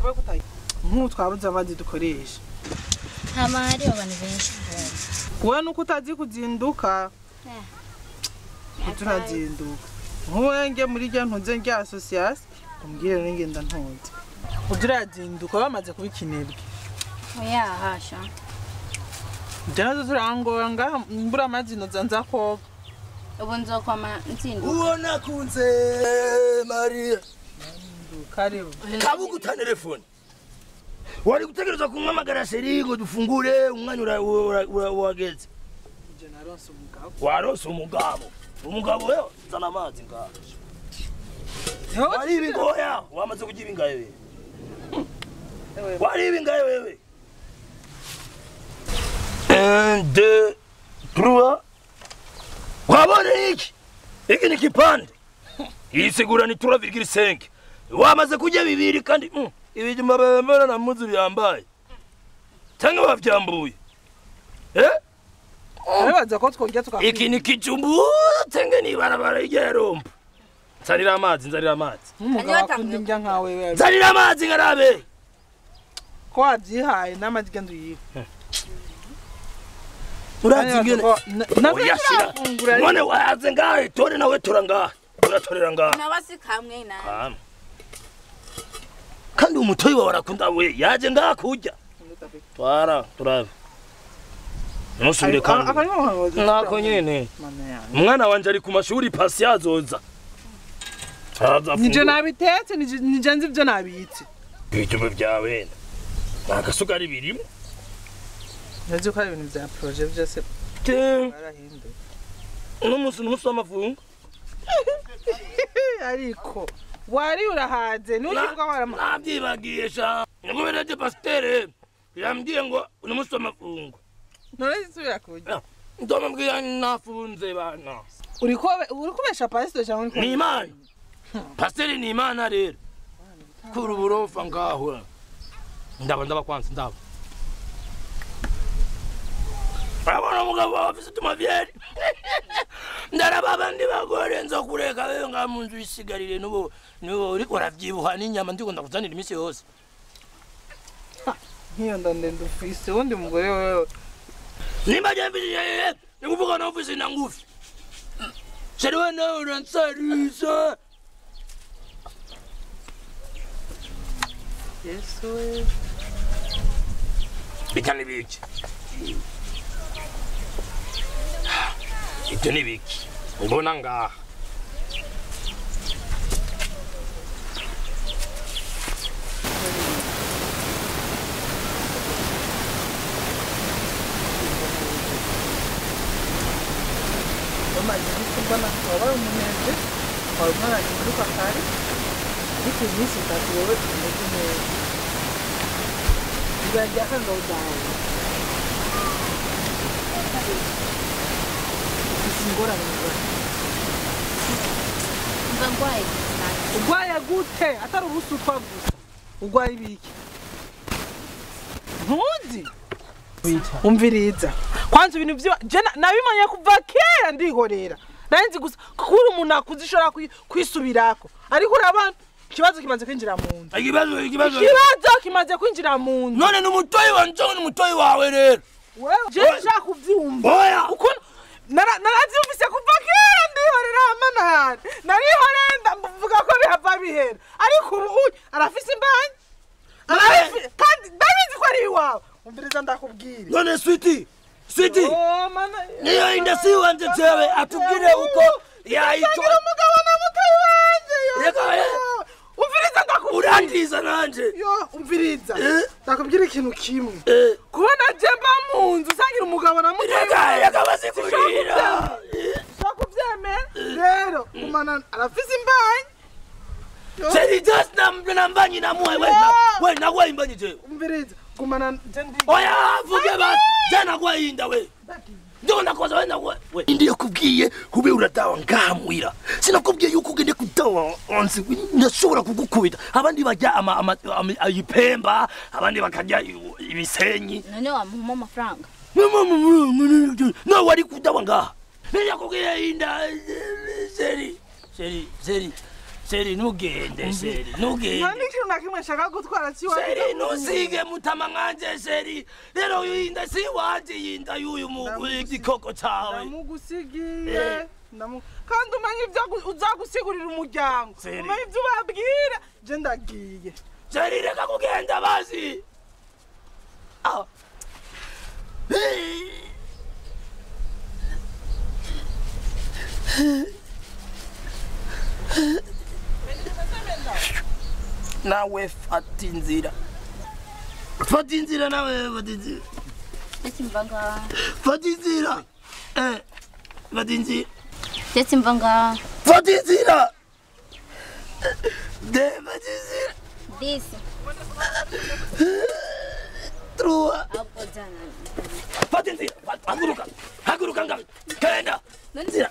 Kubera kutayi nk'ubu twabuze amazi dukoresha. Hama hariho abantu benshi. Wowe nuko utazi kuzinduka. Turazinduka. Nk'ubu nge muri rya ntuze rya association umbwire n'ingenda ntuze. Uturazinduka bamaze kubikinebwe. Oya hasha. Njye nazo turangora ngaha mbura amazi noza nza koga. Ubu nzokwama nzinduka. Uwo nakunze Maria. Karibu. Kabuguta telefone. Wari gutegereza kumpamagara seri ngo dufungure umwanya wageze. Njye naronse umugabo. Waronse umugabo. Umugabo wewe zana amazi ngaha. Wari ibingoya wamaze kugira ibingaye wewe. Wari ibingaye wewe. 1 2 3. Wabone iki? Iki ni kipande. Isigura ni 3,5. Wamaze kujya bibiri kandi ibijumba bambara na muzu byambaye. Cyangwa bavyambuye. Eh? Arabaza ko twongera tukakwiba. Iki ni kijumbu tenge ni barabara igerombo. Nzanira amazi, nzanira amazi. Umugabo akunda indya nkawe wewe. Nzanira amazi ngarabe. Ko wabyihaye n'amazi genda uyihe. Urazi ngene. None waze ngahe tore nawe tora ngahe. Uratorera ngahe. Nabasi kamwe na. Kamwe. Kandi umutoyi wawe arakunda we yaje ngaha kurya. Twara turabe. Nusubire kandi. Nako nyene. Umwana wanje ari ku mashuri pasi azoza. Nije nabitetse nije nzi ibyo nabitse. Ibijumba byawe. Nta birimo. Nzi ko ari ibintu bya projet byose. Barahinduye. N'umunsi w'amafungo. Ariko wari urahaze n'ukivuga warama. Nabyibagiye sha. Ngubere de pasteur yambwiye ngo n'umunsi w'amafungo. None isubira kurya. Ndomubwira nafunze bana. Uri kubesha pasteur cyangwa uri Ni Imana. Pasteur ni Imana rero. Kuri uburofa ngaho. Ndaba ndaba kwanza ndaba. Abona umugabo afise utumavyeri. Ndaraba abandi bagore nzo kureka wewe nga mu nzu isigarire nubo nubo uriko uravyibuha n'inyama ndiko ndakuzanira iminsi yose. Nkiyo ndandende ufise undi mugore wewe. Nimba je mfise nikuvuga na ufise na ngufi. Chéri wewe nawe uransarisa. Yesu we. Bitani biki. Ibyo ni biki ubona ngaha. Bamaze kubona wabaye umunebwe wari umwana azinduka kare ariko iminsi itatu wowe umeze neza. Ibara rya kangabo dawe. Ingorane mba ngwaye. Ugwaye gute atari ubusutwa gusa ugwaye ibiki ntuzi umviriza kwanza ibintu byo je nabimanye kuva kera ndihorera nari gusa kuri umuntu akuze ishobora kwisubirako ariko urabana ikibazo kimaze kwinjira mu nzu. Ikibazo kimaze kwinjira mu nzu. None n'umutoyi wanje n'umutoyi wawe rero wewe je nshaka kuvyumva uko naravyumvise kuva kera ndihorera hamana yanje narihorera mvuga ko bihava bihera ariko ubu arafise imbanyi kandi ndabizi ko ari iwawe umviriza ndakubwira. None switi switi niyo indasi wanje jewe atubwire uko yayitora umugabo na mutoyi wanje. Reka umviriza ndakubwira urandiza nanje. Yo umviriza ndakubwira ikintu kimwe kubona je mba mu nzu usangira umugabo na mutoyi reka reka bazikurira sakubyemera rero umana arafise imbanyi. Seri just na mbanyi na muwe we na we imbanyi je umviriza gumana je ndi oya vuge ba je na kwa inda we Ndio nakoza we na we ndiyo kubwiye kube uradawa ngamwira sinakubwiye yuko ugende kudawa onse ndashobora kugukubita abandi bajya ama ayipemba abandi bakajya ibisenyi. None wamuha amafaranga No wari kudawa ngaha. Ndio kubwiye inda seri seri seri Chéri ntugende, chéri ntugende. Nta n'ikintu na kimwe nshaka gutwara cy'iwacu. Chéri ntusige mutama nkanje chéri. Rero yinda si wanje, yinda y'uyu igikoko cawe. Ndamugusigiye. Kandi umenye ibyo uzagusigurira umuryango. Chéri. Umenye ibyo ubabwira. Je ndagiye. Chéri reka kugenda basi. Ah. Nawe fata inzira. Fata inzira nawe, fata inzira. Ndetse mva ngaha. Fata inzira. Fata inzira. Ndetse mva ngaha. Fata inzira. De, fata inzira. Disi. Trois. Ahubwo jana. Fata inzira. Haguruka. Haguruka ngaho. Genda. Inzira.